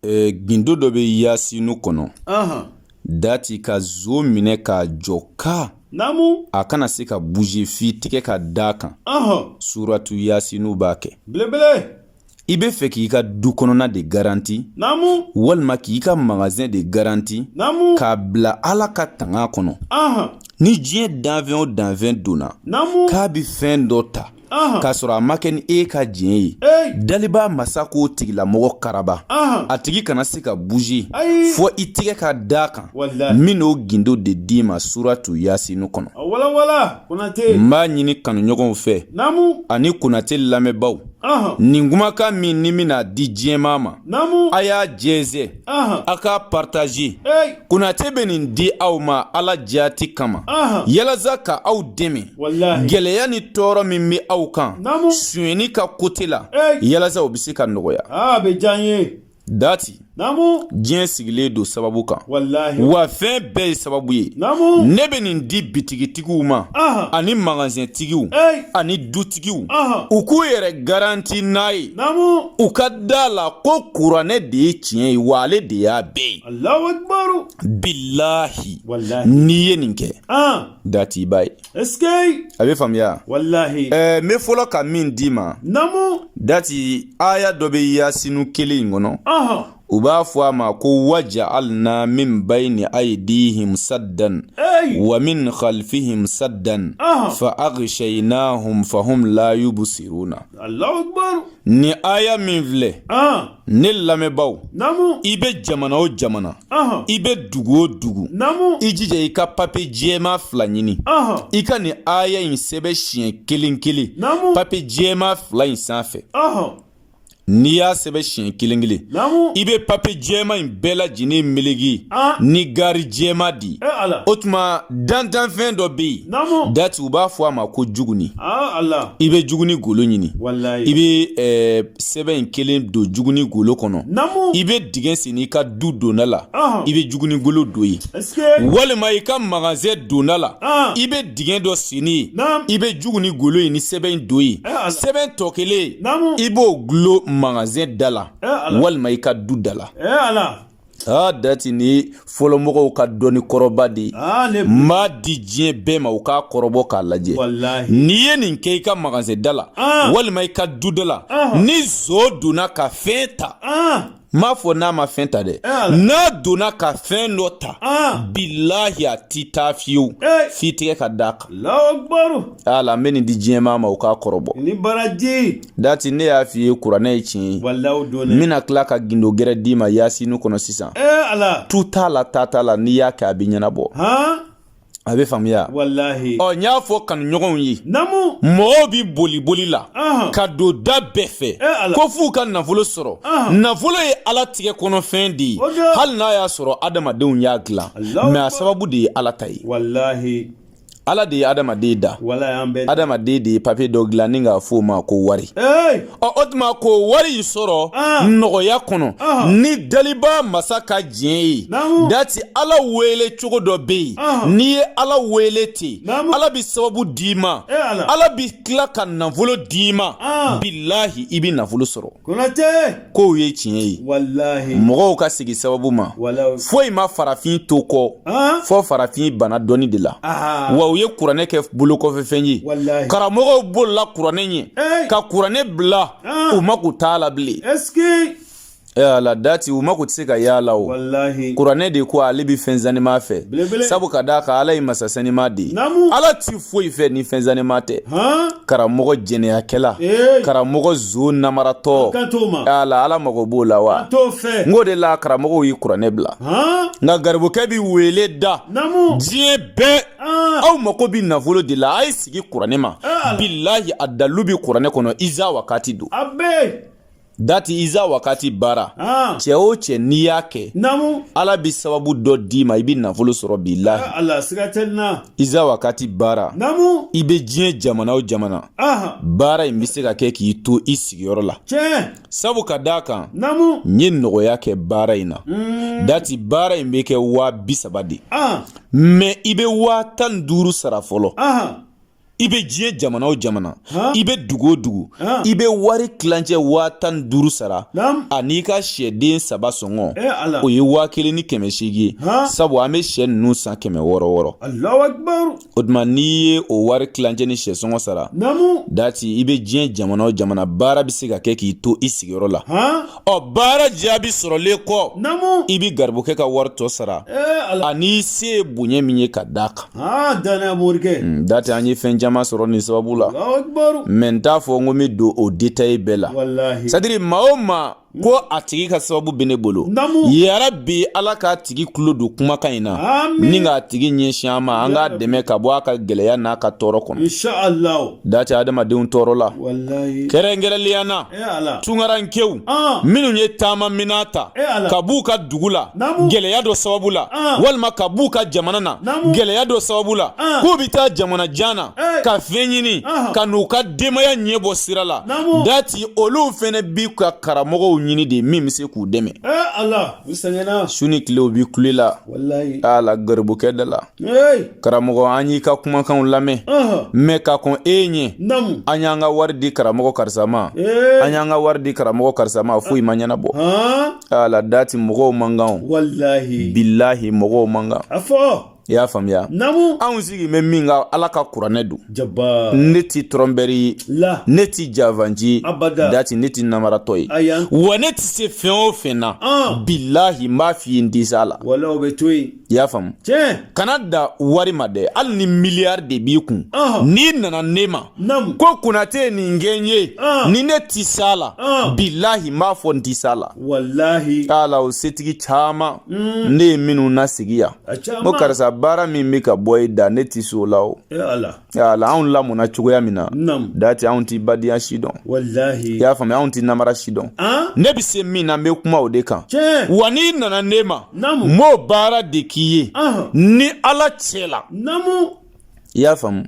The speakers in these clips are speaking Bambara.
Gindo dɔ bɛ yasinu kɔnɔ dati ka zo minɛ k'a jɔ ka a kana se ka bouger f'i tɛgɛ ka d'a kan. Suratu yasinu b'a kɛ. I bɛ fɛ k'i ka du kɔnɔna de garanti walima k'i ka magasin de garanti k'a bila Ala ka tanga kɔnɔ. Ni diɲɛ danfɛn o danfɛn donna k'a bɛ fɛn dɔ ta k'a sɔrɔ a ma kɛ ni e ka diɲɛ ye, dalibaa masa k'o tigilamɔgɔ karaba, a tigi kana se ka bouger fɔ i tɛgɛ ka d'a kan. N bɛn'o gindo de d'i ma suratu yasinu kɔnɔ. N b'a ɲini kanuɲɔgɔnw fɛ ani Konate lamɛnbaaw, nin kumakan min ni n bɛna di diɲɛmaa ma, a y'a jɛnsɛn, a k'a partager. Konate bɛ nin di aw ma Ala jaati kama, yalasa ka aw dɛmɛ gɛlɛya ni tɔɔrɔ min bɛ aw kan sonyɛni ka côté la, yalasa o bɛ se ka nɔgɔya. Dati, diɲɛ sigilen don sababu kan, wa fɛn bɛɛ ye sababu ye. Ne bɛ nin di bitigitigiw ma ani magasintigiw ani dutigiw, u k'u yɛrɛ garanti n'a ye, u ka da la ko kuranɛ de ye tiɲɛ ye, wa ale de y'a bɛɛ ye. Bilahi, n'i ye nin kɛ, dati, i b'a ye a bɛ faamuya. N bɛ fɔlɔ ka min d'i ma, dati, aya dɔ bɛ yasinu kelen in kɔnɔ, u b'a fɔ a ma ko waja'alna min bayni aydihim saddan wa min khalfihim saddan fa aghshaynahum fahum la yubsiruna. Ni aya min filɛ, ne lamɛnbaaw, i bɛ jamana o jamana, i bɛ dugu o dugu, i jija i ka papiye jɛman fila ɲini, i ka nin aya in sɛbɛn siɲɛ kelen kelen papiye jɛman fila in sanfɛ. N'i y'a sɛbɛn siɲɛ kelen kelen, i bɛ papiye jɛman in bɛɛ lajɛlen meleke ni gari jɛman di. O tuma, dantanfɛn dɔ bɛ yen, dati, u b'a fɔ a ma ko juguni. I bɛ juguni golo ɲini, i bɛ sɛbɛn in kelen don juguni golo kɔnɔ, i bɛ dingɛ sen i ka du donda la, i bɛ juguni golo don yen, walima i ka magasin donda la, i bɛ dingɛ dɔ sen yen, i bɛ juguni golo in ni sɛbɛn in don yen. Sɛbɛn tɔ kelen, i b'o gulo magasin da la walima i ka du da la. Aa dati, ni fɔlɔmɔgɔw ka dɔnni kɔrɔba de ye. N b'a di diɲɛ bɛɛ ma, u k'a kɔrɔbɔ k'a lajɛ. N'i ye nin kɛ i ka magasin da la walima i ka du da la, ni zo donna ka fɛn ta, n m'a fɔ n'a ma fɛn ta dɛ, n'a donna ka fɛn dɔ ta, bilahi, a ti taa fiyewu f'i tɛgɛ ka d'a kan. Ala, n bɛ nin di diɲɛmaa ma, u k'a kɔrɔbɔ. Ni baraji. Dati, ne y'a f'i ye, kuranɛ ye tiɲɛ ye. N bɛna tila ka gindo gɛrɛ d'i ma yasinu kɔnɔ sisan. Tu t'a la, ta t'a la, n'i y'a kɛ, a bɛ ɲɛnabɔ. A bɛ faamuya. Walahi. Ɔ, n y'a fɔ kanuɲɔgɔnw ye, mɔgɔw bi boli boli la ka don da bɛɛ fɛ ko f'u ka nafolo sɔrɔ. Nafolo ye Ala tigɛ kɔnɔfɛn de ye, hali n'a y'a sɔrɔ adamadenw y'a dilan, mais a sababu de ye Ala ta ye. Walahi. Ala de ye adamaden da, adamaden de ye papiye dɔ dilan ni k'a fɔ o ma ko wari. Ɔ, o tuma, k'o wari in sɔrɔ nɔgɔya kɔnɔ ni daliba masa ka diɲɛ ye, dati, Ala wele cogo dɔ bɛ yen. N'i ye Ala wele ten, Ala bɛ sababu d'i ma, Ala bɛ tila ka nafolo d'i ma. Bilahi, i bɛ nafolo sɔrɔ. Kow ye tiɲɛ ye. Mɔgɔw ka segin sababu ma. Foyi ma farafin to kɔ fɔ farafin bana dɔnni de la, wa u ye kuranɛ kɛ bolokɔfɛfɛn ye. Karamɔgɔw bolila kuranɛ ɲɛ ka kuranɛ bila, u mako t'a la bilen. Ala, dati, u mako tɛ se ka y'a la. O kuranɛ de ko ale bɛ fɛn sanima fɛ, sabu ka d'a kan Ala ye masa sanima de ye. Ala ti foyi fɛ ni fɛn sanima tɛ. Karamɔgɔ jɛnɛyakɛla, karamɔgɔ zo namaratɔ, ala, Ala mago b'o la wa? N k'o de la karamɔgɔw ye kuranɛ bila. Nka garibukɛ bɛ wele da diɲɛ bɛɛ: aw mako bɛ nafolo de la, a ye segin kuranɛ ma. Bilahi, a dalu bɛ kuranɛ kɔnɔ. Iza wakati don, dati, iza wakati baara. Cɛ o cɛ, n'i y'a kɛ, Ala bɛ sababu dɔ d'i ma, i bɛ nafolo sɔrɔ. Bilahi, iza wakati baara, i bɛ diɲɛ jamana o jamana, baara in bɛ se ka kɛ k'i to i sigiyɔrɔ la, sabu ka d'a kan n ye nɔgɔya kɛ baara in na. Dati, baara in bɛ kɛ 30.000 de, mais i bɛ 15.000 sara fɔlɔ. I bɛ diɲɛ jamana o jamana, i bɛ dugu o dugu, i bɛ wari tilancɛ 15 000 sara ani ka sɛden saba sɔngɔ, o ye 1800 ye, sabu an bɛ sɛ ninnu san 600 600. O tuma n'i ye o wari tilancɛ ni sɛ sɔngɔ sara, dati, i bɛ diɲɛ jamana o jamana, baara bɛ se ka kɛ k'i to i sigiyɔrɔ la. Ɔ, baara jaabi sɔrɔlen kɔ, i bɛ garibukɛ ka wari tɔ sara ani se ye bonya min ye ka d'a kan. Dati, an ye fɛn caman sɔrɔ nin sababu la, mais n t'a fɔ n ko n bɛ don o détail bɛɛ la. C'est-à-dire maa o maa ko a tigi ka sababu bɛ ne bolo, yarabi Ala k'a tigi tulo don kumakan in na ni k'a tigi ɲɛsin an ma, an k'a dɛmɛ ka bɔ a ka gɛlɛya n'a ka tɔɔrɔ kɔnɔ. Dati, adamadenw tɔɔrɔ la, kɛrɛnkɛrɛnlenya na tunkarankew minnu ye taama minan ta ka b'u ka dugu la gɛlɛya dɔ sababu la, walima ka b'u ka jamana na gɛlɛya dɔ sababu la, k'u bɛ taa jamana jan na ka fɛn ɲini ka n'u ka denbaya ɲɛbɔ sira la. Dati, olu fɛnɛ bi ka karamɔgɔw ɲini de min bɛ se k'u dɛmɛ. Su ni tile u bi kule la ala garibukɛ da la: "Karamɔgɔ, an y'i ka kumakanw lamɛn, mais ka kɔn e ɲɛ, an y'an ka wari di karamɔgɔ karisa ma, an y'an ka wari di karamɔgɔ karisa ma, foyi ma ɲɛnabɔ." Ala, dati, mɔgɔw man kan. Bilahi, mɔgɔw man kan. I y'a faamuya? Anw sigi bɛ min kan, Ala ka kuranɛ don. Ne ti trompeur ye, ne ti janfanci. Dati, ne ti namaratɔ ye, wa ne tɛ se fɛn o fɛn na, bilahi, n b'a f'i ye, n tɛ s'a la. I y'a faamu? Kana da wari ma dɛ. Hali ni miliyari de b'i kun, n'i nana ne ma ko Konate nin kɛ n ye, ni ne ti s'a la, bilahi, n b'a fɔ n ti s'a la. Ala, o setigi caman ne ye minnu nasigi yan, ko karisa, baara min bɛ ka bɔ i da, ne ti se o la. O ala, anw lamɔna cogoya min na, dati, anw ti badenya si dɔn. I y'a faamuya? Anw ti namara si dɔn. Ne bɛ se min na, n bɛ kuma o de kan. Wa n'i nana ne ma, n b'o baara de k'i ye ni Ala cɛ la. I y'a faamu?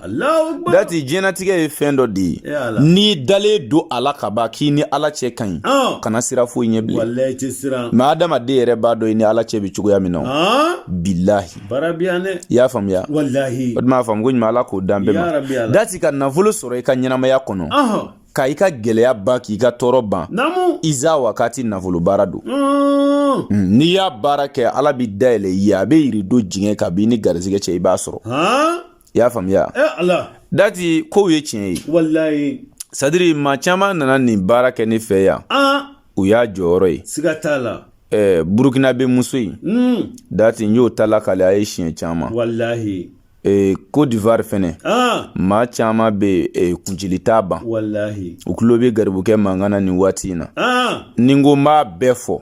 Dati, diɲɛnatigɛ ye fɛn dɔ de ye, n'i dalen don a la ka ban k'i ni Ala cɛ ka ɲi, kana siran foyi ɲɛ bilen. Mais adamaden yɛrɛ b'a dɔn i ni Ala cɛ bɛ cogoya min na. Bilahi, i y'a faamuya? O tuma, a faamu ko ɲuman, Ala k'o dan bɛɛ ma. Dati, ka nafolo sɔrɔ i ka ɲɛnamaya kɔnɔ, ka i ka gɛlɛya ban, k'i ka tɔɔrɔ ban, iza wakati nafolo baara don. N'i y'a baara kɛ, Ala bɛ dayɛlɛ i ye, a bɛ yirido jigin ka b'i ni garisɛgɛ cɛ, i b'a sɔrɔ. I y'a faamuya? Dati, kow ye tiɲɛ ye. C'est-à-dire maa caman nana nin baara kɛ ne fɛ yan, u y'a jɔyɔrɔ ye. Siga t'a la. Burukina bɛ muso in, dati, n y'o ta lakale a ye siɲɛ caman. Côte d'Ivoire fɛnɛ, maa caman bɛ yen, kuncili t'a ban. U tulo bɛ garibukɛ mankan na nin waati in na. Ni n ko n b'a bɛɛ fɔ,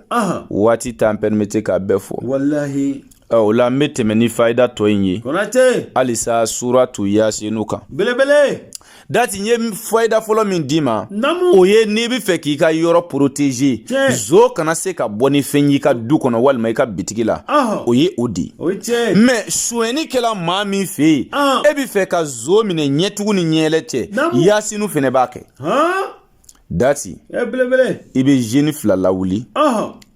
waati t'an permettre k'a bɛɛ fɔ. O la, n bɛ tɛmɛ ni fayida tɔ in ye. Konate. Halisa suratu Yasinu kan. Belebele. Dati, n ye fayida fɔlɔ min d'i ma, o ye n'i bɛ fɛ k'i ka yɔrɔ protéger, zo kana se ka bɔ ni fɛn y'i ka du kɔnɔ walima i ka bitigi la, o ye o di. Mais sonyɛni kɛla maa min fɛ yen, e bɛ fɛ ka zo minɛ ɲɛtugu ni ɲɛyɛlɛ cɛ, Yasinu fɛnɛ b'a kɛ. Dati, i bɛ jeunes fila lawuli,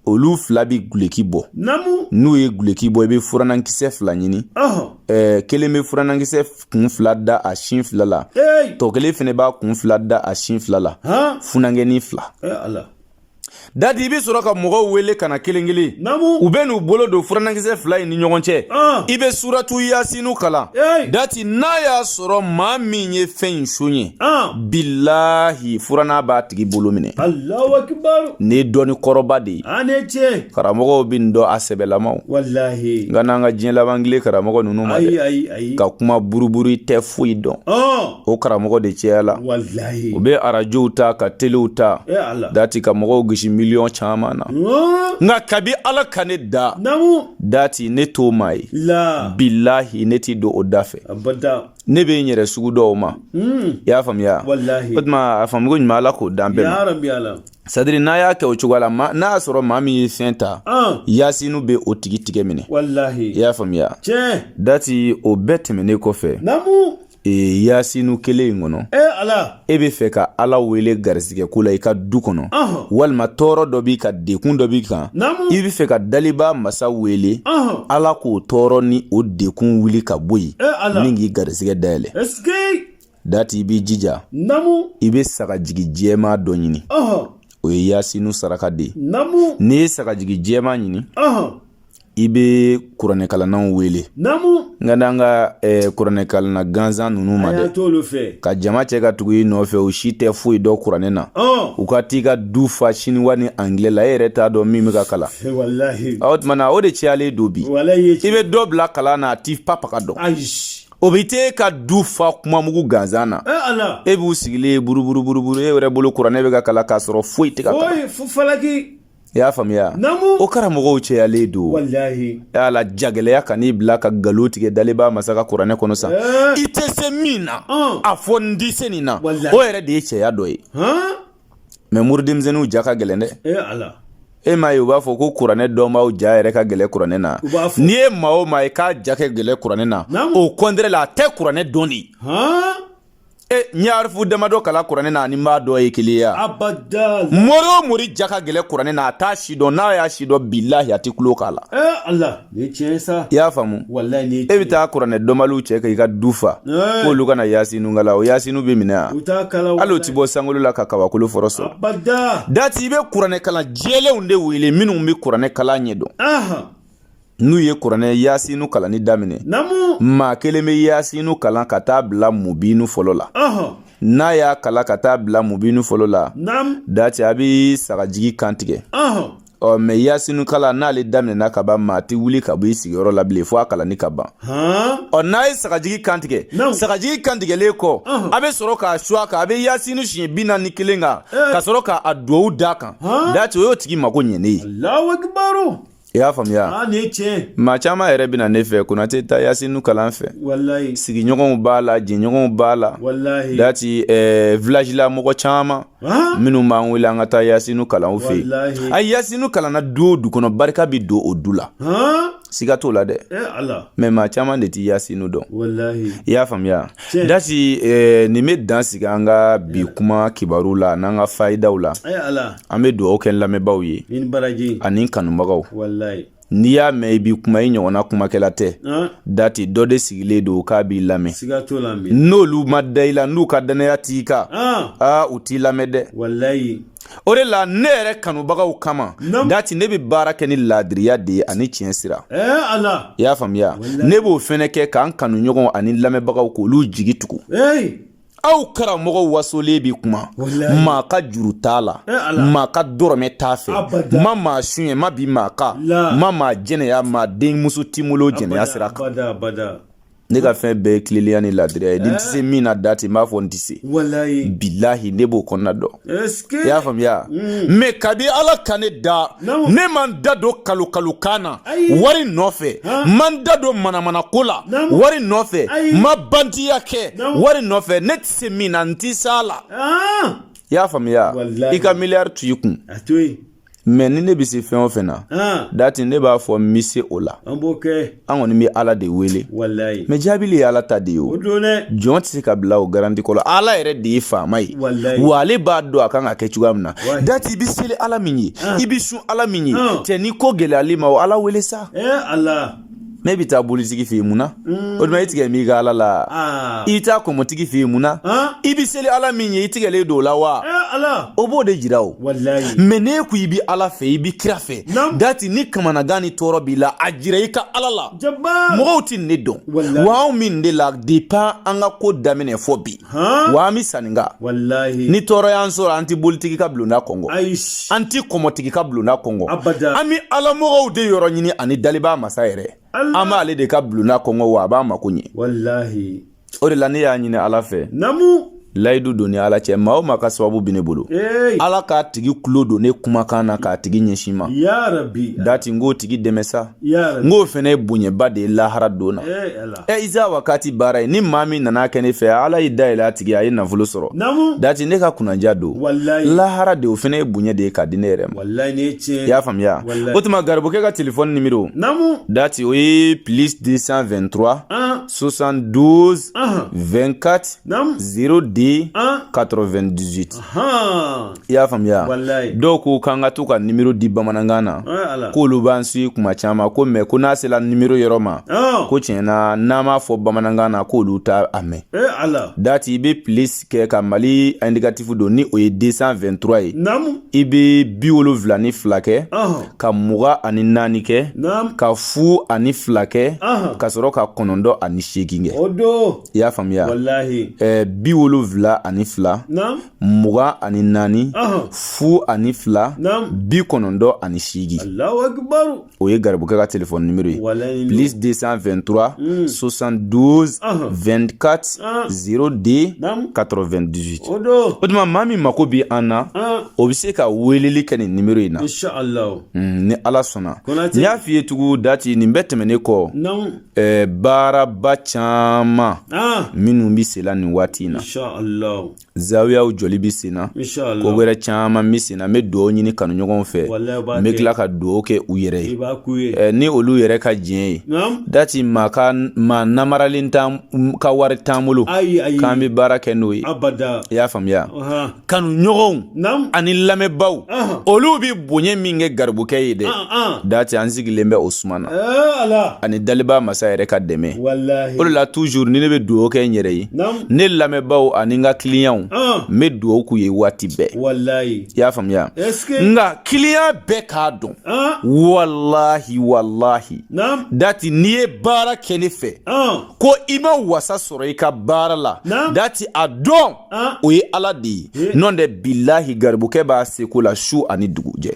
olu fila bɛ guleki bɔ. N'u ye guleki bɔ, i bɛ furanankisɛ fila ɲini. Kelen bɛ furanankisɛ kun fila da a sin fila la, tɔ kelen fɛnɛ b'a kun fila da a sin fila la, funankɛnin fila. Dati, i bɛ sɔrɔ ka mɔgɔw wele ka na kelen kelen. U bɛ n'u bolo don furanankisɛ fila in ni ɲɔgɔn cɛ. I bɛ suratu Yasinu kalan. Dati, n'a y'a sɔrɔ maa min ye fɛn in soɲɛ, bilahi, furanna b'a tigi bolo minɛ. Nin ye dɔnni kɔrɔba de ye. Karamɔgɔw bɛ nin dɔn, a sɛbɛlamaw. Nka n'an ka diɲɛ laban tile karamɔgɔ ninnu ma dɛ, ka kuma buruburu tɛ foyi dɔn, o karamɔgɔ de cɛya la. U bɛ arajow ta ka telew ta, dati, ka mɔgɔw gosi miliyɔn caman na. Nka kabi Ala ka ne da, dati, ne t'o maa ye. Bilahi, ne t'i don o da fɛ. Ne bɛ n yɛrɛ sugu dɔw ma. I y'a faamuya? O tuma, a faamuko ɲuman, Ala k'o dan bɛɛ ma. C'est-à-dire n'a y'a kɛ o cogoya la, n'a y'a sɔrɔ maa min ye fɛn ta, Yasinu bɛ o tigi tigɛ minɛ. I y'a faamuya? Dati, o bɛɛ tɛmɛnen kɔfɛ, Yasinu kelen in kɔnɔ, e bɛ fɛ ka Ala wele garisɛgɛ ko la i ka du kɔnɔ, walima tɔɔrɔ dɔ b'i kan, dekun dɔ b'i kan, i bɛ fɛ ka daliba masa wele, Ala k'o tɔɔrɔ ni o dekun wuli ka bɔ yen ni k'i garisɛgɛ dayɛlɛ. Dati, i b'i jija, i bɛ sagajigi jɛman dɔ ɲini, o ye yasinu saraka de ye. N'i ye sagajigi jɛman ɲini, i bɛ kuranɛkalannaw wele. N ka d'an ka kuranɛkalanna gansan ninnu ma dɛ, ka jama cɛ ka tugu i nɔfɛ, u si tɛ foyi dɔn kuranɛ na. U ka t'i ka du fa siniwa ni angilɛ la, e yɛrɛ t'a dɔn min bɛ ka kalan. O tuma na, o de cayalen don bi. I bɛ dɔ bila kalan na, a t'i papaga dɔn, o bɛ t'e ka du fa kumamugu gansan na. E b'u sigilen buruburuburuburu, e yɛrɛ bolo kuranɛ bɛ ka kalan k'a sɔrɔ foyi tɛ ka kalan. I y'a faamuya? O karamɔgɔw cayalen don. Ala jagɛlɛya kan'i bila ka nkalon tigɛ dalibaa masa ka kuranɛ kɔnɔ sa. I tɛ se min na, a fɔ n tɛ se nin na, o yɛrɛ de ye cɛya dɔ ye. Mɛ mori denmisɛnninw ja ka gɛlɛn dɛ. E m'a ye u b'a fɔ ko kuranɛ dɔnbaaw ja yɛrɛ ka gɛlɛn kuranɛ na. N'i ye maa o maa ye k'a ja ka gɛlɛn kuranɛ na, au contraire la, a tɛ kuranɛ dɔn de. E, n ye arifu damadɔ kalan kuranɛ na, ani n b'a dɔn ye kelen ye. Mori o mori ja ka gɛlɛn kuranɛ na, a t'a si dɔn. N'a y'a si dɔn, bilahi, a tɛ tulo k'a la. I y'a faamu? E bɛ taa kuranɛ dɔnbaliw cɛ ka i ka du fa k'olu ka na yasinu kalan, o yasinu bɛ minɛ yan? Hali o ti bɔ sankolo la ka kabakolo fɔrɔ sɔrɔ. Dati, i bɛ kuranɛ kalan jɛlenw de wele, minnu bɛ kuranɛ kalan ɲɛdɔn. N'u ye kuranɛ yasinu kalanni daminɛ, maa kelen bɛ yasinu kalan ka taa bila mubinu fɔlɔ la. N'a y'a kalan ka taa bila mubinu fɔlɔ la, dati, a bɛ sagajigi kan tigɛ. Ɔ mɛ yasinu kalan n'ale daminɛna ka ban, maa tɛ wuli ka bɔ i sigiyɔrɔ la bilen fo a kalanni ka ban. Ɔ n'a ye sagajigi kan tigɛ, sagajigi kan tigɛlen kɔ, a bɛ sɔrɔ k'a su a kan, a bɛ yasinu siɲɛ 41 kan, ka sɔrɔ k'a duwawu d'a kan. Dati, o y'o tigi mako ɲɛnen ye. I y'a faamuya? Maa caman yɛrɛ bɛ na ne fɛ, Konate, taa yasinu kalan fɛ. Sigiɲɔgɔnw b'a la, jɛɲɔgɔnw b'a la. Dati, village la mɔgɔ caman minnu b'an wele an ka taa yasinu kalan u fɛ yen. A yasinu kalanna du o du kɔnɔ, barika bɛ don o du la, siga t'o la dɛ. Mɛ maa caman de tɛ yasinu dɔn. I y'a faamuya? Dati, nin bɛ dan sigi an ka bi kuma kibaru la n'an ka fayidaw la. An bɛ dugawu kɛ lamɛnbaaw ye ani kanubagaw. N'i y'a mɛn i b'i kuma, i ɲɔgɔnna kumakɛla tɛ. Dati, dɔ de sigilen don k'a b'i lamɛn. N'olu ma da i la, n'u ka dannaya t'i kan, aa, u t'i lamɛn dɛ. O de la, ne yɛrɛ kanubagaw kama, dati, ne bɛ baara kɛ ni laadiriya de ye ani tiɲɛ sira. I y'a faamuya? Ne b'o fɛnɛ kɛ k'an kanuɲɔgɔnw ani lamɛnbagaw k'olu jigi tugu. Aw karamɔgɔ wasolen bɛ kuma, maa ka juru t'a la, maa ka dɔrɔmɛ t'a fɛ, ma maa suɲɛ, ma bi maa kan, ma maa jɛnɛya, maa denmuso timolo jɛnɛya sira kan. Ne ka fɛn bɛɛ ye tilennenya ni laadiriya ye. Ni n tɛ se min na, dati, n b'a fɔ n tɛ se. Bilahi, ne b'o kɔnɔna dɔn. I y'a faamuya? Mɛ kabi Ala ka ne da, ne ma n da don kalokalokan na wari nɔfɛ, ma n da don manamana ko la wari nɔfɛ, ma bandiya kɛ wari nɔfɛ. Ne tɛ se min na, n tɛ s'a la. I y'a faamuya? I ka miliyari to i kun. Mɛ ni ne bɛ se fɛn o fɛn na, dati, ne b'a fɔ n bɛ se o la. An kɔni bɛ Ala de wele, mɛ jaabili ye Ala ta de ye. O jɔn tɛ se ka bila o garanti kɔrɔ. Ala yɛrɛ de ye faama ye, wa ale b'a dɔn a kan ka kɛ cogoya min na. Dati, i bɛ seli Ala min ye, i bɛ sun Ala min ye, cɛ, ni ko gɛlɛyal'i ma, o Ala wele sa. Ne bɛ taa bolitigi fɛ yen mun na? O tuma, i tigɛ b'i ka Ala la. I bɛ taa kɔmɔtigi fɛ yen mun na? I bɛ seli Ala min ye, i tigɛlen don o la wa? O b'o de jira o. Mɛ n'e ko i bɛ Ala fɛ, i bɛ kira fɛ, dati, ni kamanagan ni tɔɔrɔ b'i la, a jira i ka Ala la. Mɔgɔw tɛ nin de dɔn wa. Anw min de la depuis an ka ko daminɛ fɔ bi, wa an bɛ sanni kan. Ni tɔɔrɔ y'an sɔrɔ, an tɛ bolitigi ka bulonda kɔngɔ, an tɛ kɔmɔtigi ka bulonda kɔngɔ. An bɛ alamɔgɔw de yɔrɔ ɲini ani dalibaa masa yɛrɛ. An b'ale de ka bulonda kɔngɔ, wa a b'an mako ɲɛ. O de la, ne y'a ɲini Ala fɛ, layidu don ni Ala cɛ, maa o maa ka sababu bɛ ne bolo, Ala k'a tigi tulo don ne kumakan na, k'a tigi ɲɛsin ma. Dati, n k'o tigi dɛmɛ sa. N k'o fana ye bonyaba de ye lahara don na. Ɛ, isa wakati baara ye, ni maa min nana kɛ ne fɛ, Ala y'i dayɛlɛ a tigi, a ye nafolo sɔrɔ, dati, ne ka kunnadiya don lahara de, o fana ye bonya de ye k'a di ne yɛrɛ ma. I y'a faamuya? O tuma, garibukɛ ka telefɔni nimero, dati, o ye plus 223. 72 24 02 98. I y'a faamuya? Dɔw ko k'an ka to ka nimero di bamanankan na, k'olu b'an suivi kuma caman ko, mais ko n'a sera nimero yɔrɔ ma, ko tiɲɛ na, n'an m'a fɔ bamanankan na, k'olu t'a a mɛn. Dati, i bɛ plus kɛ ka Mali indicatif don, ni o ye 223 ye. I bɛ 72 kɛ, ka 24 kɛ, ka 02 kɛ, ka sɔrɔ ka 98 kɛ. I y'a faamuya? 72, 24, 02, 98. O ye garibukɛ ka telefɔni nimero ye, plus 223 72 24 02 98. O tuma, maa min mako bɛ an na, o bɛ se ka weleli kɛ nin nimero in na, ni Ala sɔnna. N y'a f'i ye tugun, Dati, nin bɛɛ tɛmɛnen kɔ, baaraba caman minnu bɛ sen la nin waati in na, zawiyaw jɔli bɛ sen na, ko wɛrɛ caman bɛ sen na. N bɛ dugawu ɲini kanuɲɔgɔnw fɛ, n bɛ tila ka dugawu kɛ u yɛrɛ ye ni olu yɛrɛ ka diɲɛ ye. Dati, maa ka maa namaralen t'an ka wari t'an bolo k'an bɛ baara kɛ n'o ye. I y'a faamuya? Kanuɲɔgɔnw ani lamɛnbaaw, olu bɛ bonya min kɛ garibukɛ ye dɛ, Dati, an sigilen bɛ o suma na ani daliba masa yɛrɛ ka dɛmɛ. O de la, toujours ni ne bɛ dugawu kɛ n yɛrɛ ye, ne lamɛnbaaw ani n ka kiliyanw, n bɛ dugawu k'u ye waati bɛɛ. I y'a faamuya? Nka kiliyan bɛɛ k'a dɔn, walahi, walahi, Dati, n'i ye baara kɛ ne fɛ ko i ma wasa sɔrɔ i ka baara la, Dati, a dɔn o ye Ala de ye. N'o tɛ, bilahi, garibukɛ b'a seko la su ani dugujɛ.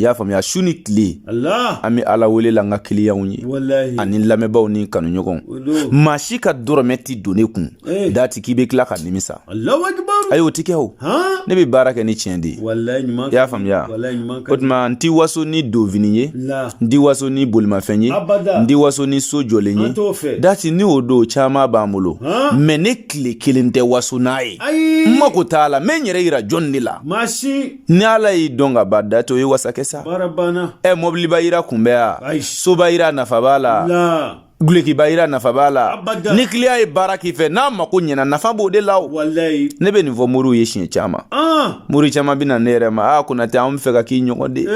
I y'a faamuya? Su ni tile, an bɛ Ala wele la n ka kiliyanw ye ani lamɛnbaaw ni kanuɲɔgɔnw. Maa si ka dɔrɔmɛ ti don ne kun, Dati, k'i bɛ tila ka nimisa. Ayi, o ti kɛ. O ne bɛ baara kɛ ni tiɲɛ de ye. I y'a faamuya? O tuma, n ti waso ni donfini ye, n ti waso ni bolimafɛn ye, n ti waso ni so jɔlen ye. Dati, ni o don caman b'an bolo, mais ne tile kelen tɛ waso n'a ye. N mako t'a la. N bɛ n yɛrɛ yira jɔn de la? Ni Ala y'i dɔn ka ban, Dati, o ye wasa kɛ sa. Ɛ, mɔbiliba yira kun bɛ yan, soba yira nafa b'a la, gulokiba yira nafa b'a la. Ni kiliyan ye baara k'i fɛ, n'a mako ɲɛna, nafa b'o de la. O ne bɛ nin fɔ moriw ye siɲɛ caman. Mori caman bɛ na ne yɛrɛ ma: "Aa, Konatɛ, anw bɛ fɛ ka k'i ɲɔgɔn de ye,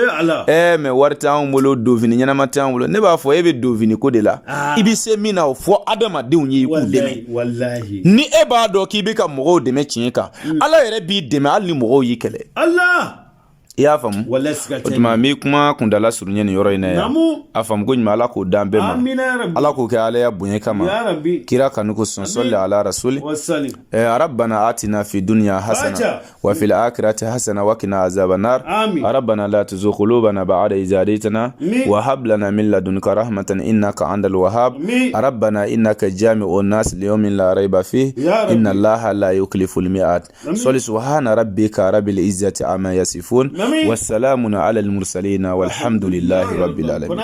mais wari t'anw bolo, donfini ɲɛnama t'anw bolo." Ne b'a fɔ: e bɛ donfini ko de la, i bɛ se min na, o fɔ adamadenw ye, i k'u dɛmɛ. Ni e b'a dɔn k'i bɛ ka mɔgɔw dɛmɛ tiɲɛ kan, Ala yɛrɛ b'i dɛmɛ hali ni mɔgɔw y'i kɛlɛ. I y'a faamu? O tuma, n bɛ kuma kundala surunya nin yɔrɔ in na yan. A faamu ko ɲuman, Ala k'o d'an bɛɛ ma. Ala k'o kɛ Alaya bonya kama, kira kanu kosɔn. Sɔli ala rasuli. Rabbana atina fi dunya hasana wa fil akhirati hasana wa qina azaban nar. Rabbana la tuzigh qulubana ba'da idh hadaytana wa hab lana min ladunka rahmatan innaka antal wahhab. Rabbana innaka jami'un nas liyawmin la rayba fihi inna Allaha la yukhliful mi'ad. Sɔli subhana rabbika rabbil izzati amma yasifun wa salamun ala al mursalin walhamdulillahi rabbil alamin.